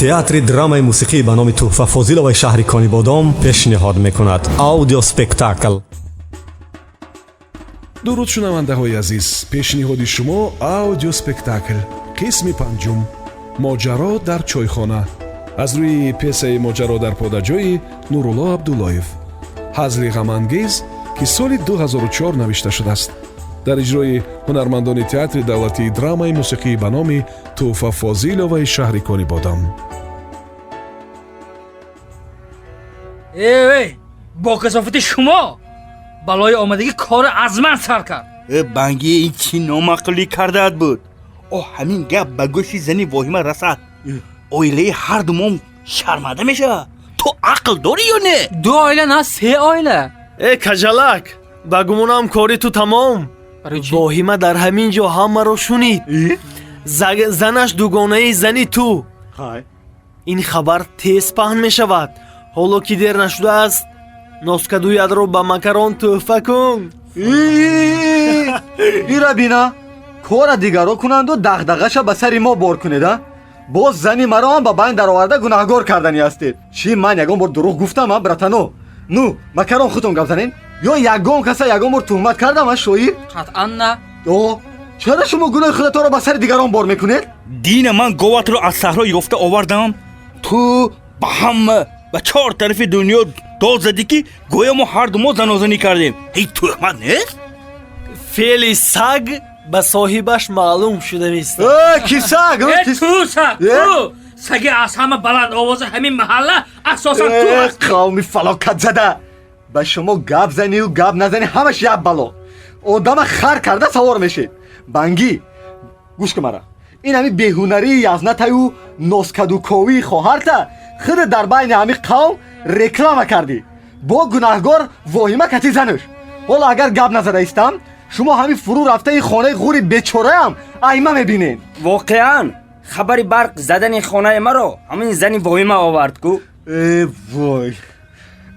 Театри драмаи мусиқӣ ба номи Тӯҳфа Фозиловаи шаҳри Конибодом пешниҳод мекунад аудиоспектакл. Дуруд, шунавандаҳои азиз! Пешниҳоди шумо аудиоспектакл, қисми панҷум, «Моҷаро дар чойхона», аз рӯи пьесаи «Моҷаро дар подаҷои» Нурулло Абдуллоев, ҳазли ғамангез, ки соли 2004 навишта шудааст, дар иҷрои ҳунармандони Театри давлатии драмаи мусиқӣ ба номи Тӯҳфа Фозиловаи шаҳри Конибодом. Эй, бо касофати шумо балои омадагӣ кори аз ман сар кард. Э, Бангӣ, ин чӣ номаъқулӣ кардаат буд? О, ҳамин гап ба гӯши зани воҳима расад, оилаи ҳардумон шарманда мешавад. Ту ақл дорӣ ё не? Ду оила на, се оила. Э, Каҷалак, ба гумонам, кори ту тамом. Барои чӣ? Воҳима дар ҳамин ҷо ҳамаро шунид. Занаш дугонаи зани ту. Ин хабар тез паҳн мешавад. Ҳоло ки дер нашудааст, носкадуятро ба Макарон тӯҳфа кун. Ира бина, кора дигаро кунанду дағдағаша ба сари мо бор кунед, а? Боз зани маро ҳам ба байн дароварда гунаҳгор карданӣ ҳастед. Чӣ, ман ягон бор дурӯғ гуфтам, а, братано? Ну, Макарон, худтон гап занед. Ё ягон каса ягон бор туҳмат кардам, а, шоир? Қатъан на. О, чаро шумо гуноҳи худатонро ба сари дигарон бор мекунед? Дина ман говатро аз саҳро ёфта овардам, ту ба ҳама, ба чор тарафи дунё дод задӣ, ки гӯё мо ҳарду мо занозанӣ кардем. Ҳей, тӯҳмат нест? Феъли саг ба соҳибаш маълум шуда меистад. Э, ки саг? Э, ту саг. Э? Ту саги аз ҳама баланд овоза ҳамин маҳалла асосан ту Э, ҳастӣ. Қавми фалокатзада, ба шумо гап занию гап назанӣ, ҳамаш як бало. Одама хар карда савор мешед. Бангӣ, гӯш кун мара. Ин ҳами беҳунарии язнатаю носкадуковии хоҳарта худат дар байни ҳами қавм реклама кардӣ, бо гунаҳгор воҳима кати зануш. Ҳоло агар гап назада истам, шумо ҳамин фурӯ рафтаи хонаи ғури бечораам айма мебинед. Воқеан, хабари барқ задани хонаи маро ҳамин зани воҳима овард ку. Э, вой,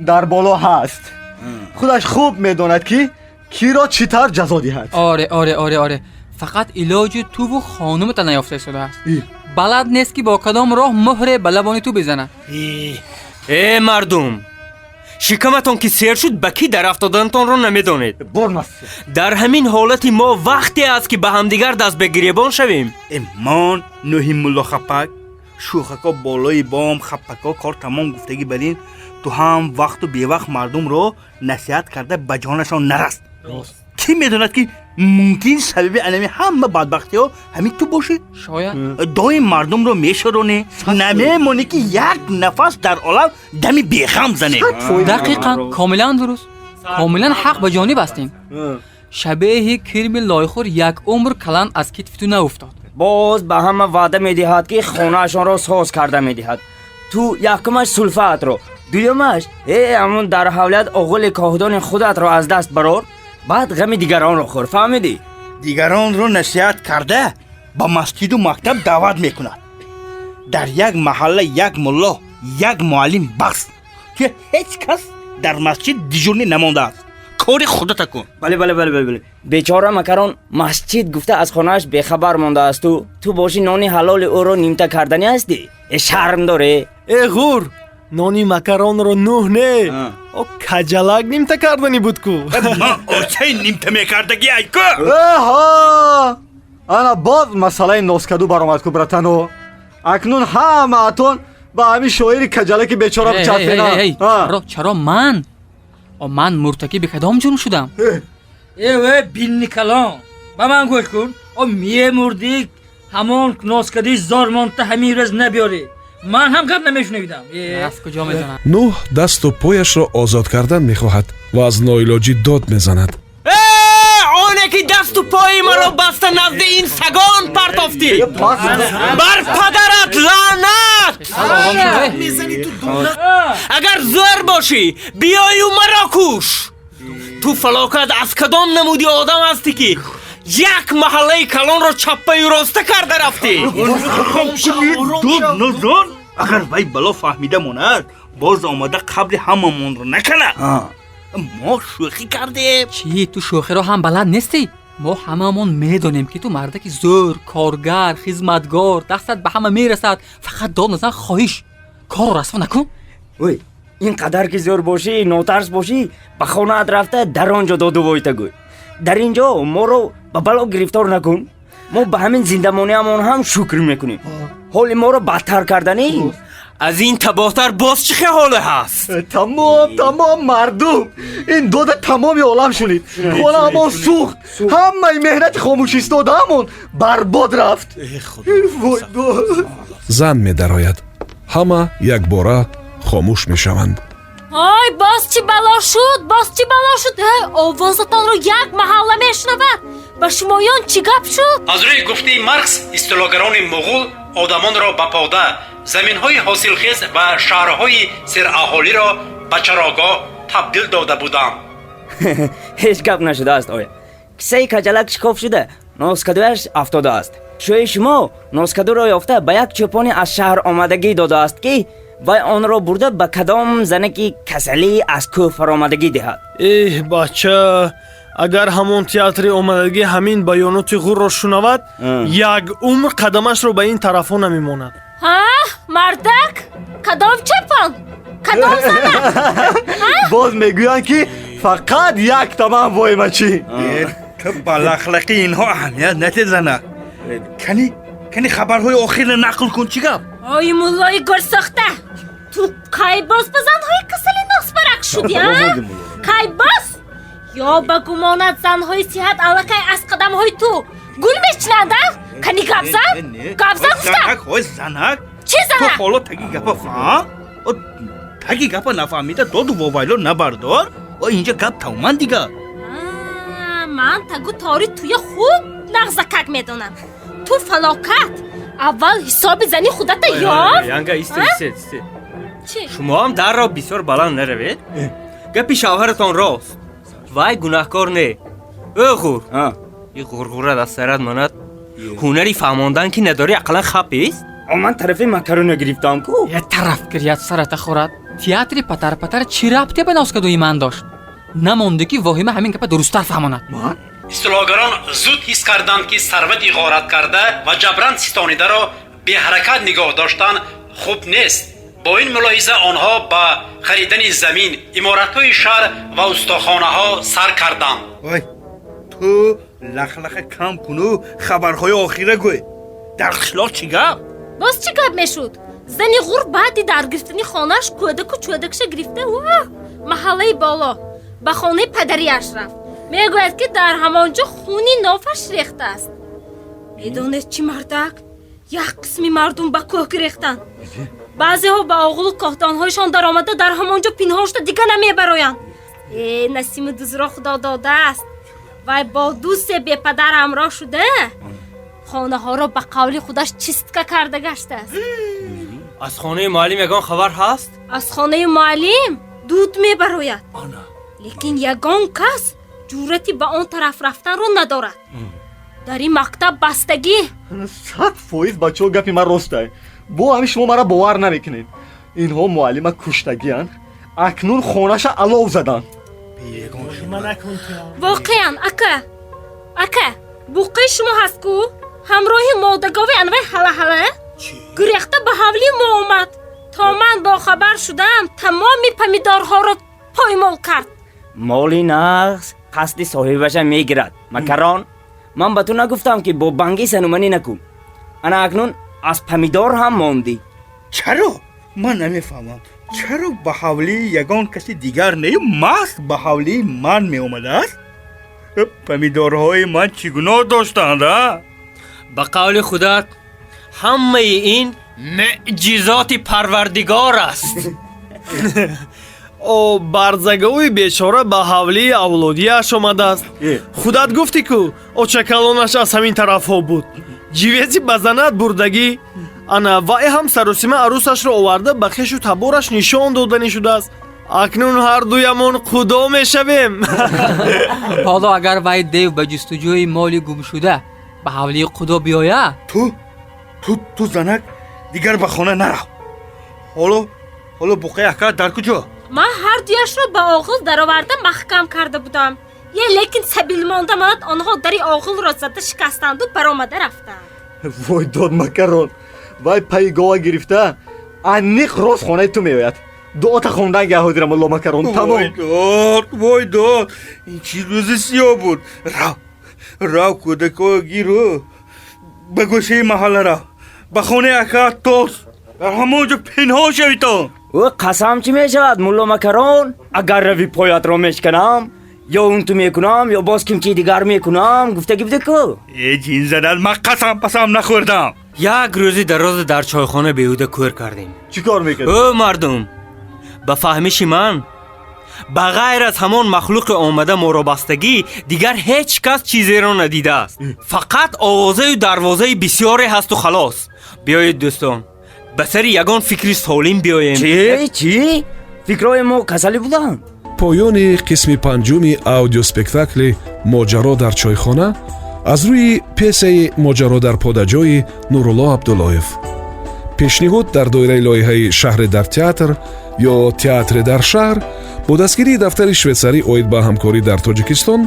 дар боло ҳаст, худаш хуб медонад, ки киро чӣ тавр ҷазо диҳад. Оре, фақат илоҷи туву хонумата наёфта истодааст. И. Балад нест, ки бо кадом роҳ муҳре ба лабони ту бизанад. Э, мардум, шикаматон ки сер шуд, ба кӣ дар афтоданатонро намедонед. Бормас. Дар ҳамин ҳолати мо вақте аст, ки ба ҳамдигар даст ба гиребон шавем. Э, мон нӯҳи мулло хапак, шӯхако болои бом, хапако кор тамом гуфтагӣ. Бар ин ту ҳам вақту бевақт мардумро насиҳат карда ба ҷонашон нараст. Кӣ медонад, ки мумкин сабаби анами ҳама бадбахтиҳо ҳамин ту бошӣ. Шояд. Доим мардумро мешоронӣ, намемонӣ, ки як нафас дар олам дами беғам занем. Дақиқан, комилан дуруст, комилан ҳақ ба ҷониб ҳастем. Шабеҳи кирми лойхӯр як умр каланд аз китфи ту науфтод. Боз ба ҳама ваъда медиҳад, ки хонаашонро соз карда медиҳад. Ту якумаш сулфаатро, дуюмаш э ҳамун дар ҳавлият оғули коҳдони худатро аз даст барор, баъд ғами дигаронро хӯр, фаҳмидӣ? Дигаронро насиҳат карда ба масҷиду мактаб даъват мекунад. Дар як маҳалла як мулло, як муаллим бас, ки ҳеҷ кас дар масҷид дежурный намондааст. Кори худата кун. Бале, бечора Макарон масҷид гуфта аз хонааш бехабар мондаасту ту боши нони ҳалоли ӯро нимта карданӣ ҳастӣ. Э, шарм дорӣ? Э, ғур, нони Макаронро Нӯҳ не, о Каҷалак нимта кардани буд ку. Ман очаи нимта мекардагӣ айку. Эҳо, ана боз масъалаи носкаду баромад ку, братано. Акнун ҳамаатон ба ҳамин шоири каҷалаки бечора бичаспена. Чаро ман? О, ман муртакиби кадом ҷурм шудам? Э, э, бинни калон, ба ман гӯш кун. О, мемурдӣ, ҳамон носкади зор монта ҳамин рӯз набиёрӣ, ман ҳам гап намешунавидам. Э. Аз куҷо медонам? Нӯҳ дасту пояшро озод кардан мехоҳад ва аз ноилоҷӣ дод мезанад. Э, оне ки дасту пои маро баста назди ин сагон партофтӣ, бар падарат лаънат! Агар зӯр бошӣ, биёю маро куш. Ту фалокат аз кадом намуди одам ҳастӣ, ки як маҳаллаи калонро чаппаю роста карда рафтӣ? Дур нозон, агар вай бало фаҳмида монад, боз омада қабри ҳамамонро наканад. Мо шӯхӣ кардем. Чӣ, ту шӯхиро ҳам балад нестӣ? Мо ҳамаамон медонем, ки ту мардаки зӯр, коргар, хизматгор, дастат ба ҳама мерасад. Фақат дод назан, хоҳиш, корро расво накун. Ой, ин қадар ки зӯр бошӣ, нотарс бошӣ, ба хонаат рафта дар он ҷо доду войта гӯй. Дар ин ҷо моро ба бало гирифтор накун. Мо ба ҳамин зиндамониамон ҳам шукр мекунем. Ҳоли моро бадтар карданӣ. Аз ин табоҳтар боз чӣ хел ҳоле ҳаст? Тамом, тамом, мардум, ин дода тамоми олам шунид. Хонаамон сӯхт, ҳамаи меҳнати хомӯшистодаамон барбод рафт. Вой, дод. Зан медарояд. Ҳама якбора хомӯш мешаванд. Ой, боз чӣ бало шуд, боз чӣ бало шуд? Эй, овозатонро як маҳалла мешунавад. Ба шумоён чӣ гап шуд? Аз рӯи гуфтаи Маркс, истилогарони муғул одамонро ба пода, заминҳои ҳосилхез ва шаҳрҳои сераҳолиро ба чарогоҳ табдил дода буданд. Ҳеҷ гап нашудааст, оя. Кисаи каҷалак шикоф шуда, носкадуяш афтодааст. Шӯи шумо носкадуро ёфта, ба як чӯпони аз шаҳр омадагӣ додааст, ки вай онро бурда ба кадом занаки касалӣ аз кӯҳ фаромадагӣ диҳад. Эҳ, бача, агар ҳамон театри омадагӣ ҳамин баёноти ғурро шунавад, як умр қадамашро ба ин тарафҳо намемонад. Ҳа, мардак, кадом чӯпон, кадом занак? Боз мегӯянд, ки фақат як тамам воймачӣ. Ту ба лахлақи инҳо аҳамият наде, занак. Кани, кани, хабарҳои охирро нақл кун, чӣ гап? Ой, муллои гӯрсохта, ту кай боз ба занҳои касали носбарак шудӣ, а? Кай боз? Ё ба гумонат занҳои сиҳат аллакай аз қадамҳои ту гул мечинанд, а? Кани гап зан, гап зан гуфтам. Занак, ой, занак. Чӣ? Ту занак? Ҳоло таги гапа фаҳм. О, таги гапа нафаҳмида доду вовайло набардор. О, инҷа гап тамоман дигар. А, ман тагу тори туя хуб нағзакак медонам. Ту фалокат, аввал ҳисоби зани худата ёфт. Янга, исте, исте, исте. Чӣ? Шумо ҳам дарро бисёр баланд наравед. Гапи шавҳаратон рост, вай гунаҳкор не. Ӯ ғур и ғурғурат аз сарат монад. Ҳунари фаҳмондан ки надорӣ, ақаллан хапист. О, ман тарафи макароно гирифтам ку. Я тараф гирят, сарата хӯрад. Театри патар патар чӣ рабте ба носкадӯи ман дошт? Намонде, ки воҳима ҳамин гапа дурусттар фаҳмонад. Истилогарон зуд ҳис карданд, ки сарвати ғорат карда ва ҷабран ситонидаро беҳаракат нигоҳ доштан хуб нест. Бо ин мулоҳиза онҳо ба харидани замин, иморатҳои шаҳр ва устохонаҳо сар карданд. Ой, ту лахлаха кам куну хабарҳои охира гӯй. Дар қишлоқ чӣ гап? Боз чӣ гап мешуд? Зани ғур баъди дар гирифтани хонааш кӯдаку чӯдакша гирифта, ва маҳаллаи боло ба хонаи падарияш рафт. Мегӯяд, ки дар ҳамон ҷо хуни нофаш рехтааст. Медонед чӣ, мардак, як қисми мардум ба кӯҳ гирехтанд. Баъзеҳо ба оғулу коҳдонҳояшон даромада, дар ҳамон ҷо пинҳон шуда, дига намебароянд. Э, Насими дузро худо додааст. Вай бо ду се бепадар ҳамроҳ шуда, хонаҳоро ба қавли худаш чистка карда гаштааст. Аз хонаи муаллим ягон хабар ҳаст? Аз хонаи муаллим дуд мебарояд, лекин ягон кас ҷуръати ба он тараф рафтанро надорад. Дар ин мактаб бастагӣ. 100%, бачаҳо, гапи ман ростай. Бо ҳамин шумо мара бовар намекунед. Инҳо муаллима куштагиянд, акнун хонаша алов заданд. Воқеан, ака, ака, буққаи шумо ҳаст ку, ҳамроҳи модагови анвай ҳала-ҳала гурехта ба ҳавлии мо омад. То ман бохабар шудам, тамоми помидорҳоро поймол кард. Моли нағз қасди соҳибаша мегирад. Макарон, ман ба ту нагуфтам, ки бо бангӣ сануманӣ накун? Ана акнун аз помидор ҳам мондӣ. Чаро ман намефаҳмам, чаро ба ҳавлии ягон каси дигар не, маҳз ба ҳавлии ман меомадааст? Помидорҳои ман чӣ гуноҳ доштанд, а? Ба қавли худат, ҳамаи ин меъҷизоти парвардигор аст. О, барзагови бечора ба ҳавлии авлодияш омадааст. Худат гуфтӣ ку, очакалонаш аз ҳамин тарафҳо буд. Ҷивези ба занат бурдагӣ. Ана вай ҳам саросима арӯсашро оварда, ба хешу табораш нишон доданӣ шудааст. Акнун ҳардуямон худо мешавем. Ҳоло агар вай дев ба ҷустуҷӯи моли гумшуда ба ҳавлии худо биёяд? Ту, занак, дигар ба хона нарав. Ҳоло буқаи ака дар куҷо? Ман ҳардуяшро ба оғил дароварда маҳкам карда будам. Е, лекин сабил монда манад, онҳо дари оғилро зада шикастанду баромада рафтанд. Вой, дод макарон, вай пайи гова гирифта аниқ рост хонаи ту меояд. Дуота хондан га ҳозира, мулло макарон, тамом. Вой дод, вой дод, ин чӣ рӯзи сиёҳ буд! Рав, рав, кӯдако гиру ба гӯшаи маҳалла рав, ба хонаи акаат тос, дар ҳамон ҷо пинҳон шавитон. Ӯ, қасам чӣ мешавад, мулло макарон? Агар рави, поятро мешканам, ё он ту мекунам, ё боз ким чи дигар мекунам, гуфтагӣ буде ку. Э, ҷин задад, ман қасам пасам нахӯрдам. Як рӯзи дароза дар чойхона беҳуда кӯр кардем. Чӣ кор мекардӣ? Ӯ мардум, ба фаҳмиши ман, ба ғайр аз ҳамон махлуқи омада моро бастагӣ, дигар ҳеҷ кас чизеро надидааст. Фақат овозаю дарвозаи бисёре ҳасту халос. Биёед, дӯстон, ба сари ягон фикри солим биёем. Чӣ, чӣ? Фикрҳои мо касалӣ буданд? Поёни қисми панҷуми аудиоспектакли «Моҷаро дар чойхона» аз рӯи пьесаи «Моҷаро дар подаҷои» Нурулло Абдуллоев. Пешниҳод дар доираи лоиҳаи «Шаҳре дар театр» ё «Театре дар шаҳр» бо дастгирии дафтари швейтсарӣ оид ба ҳамкорӣ дар Тоҷикистон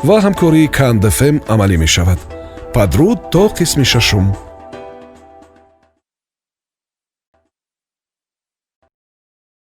ва ҳамкории Кандфм амалӣ мешавад. Падруд то қисми шашум.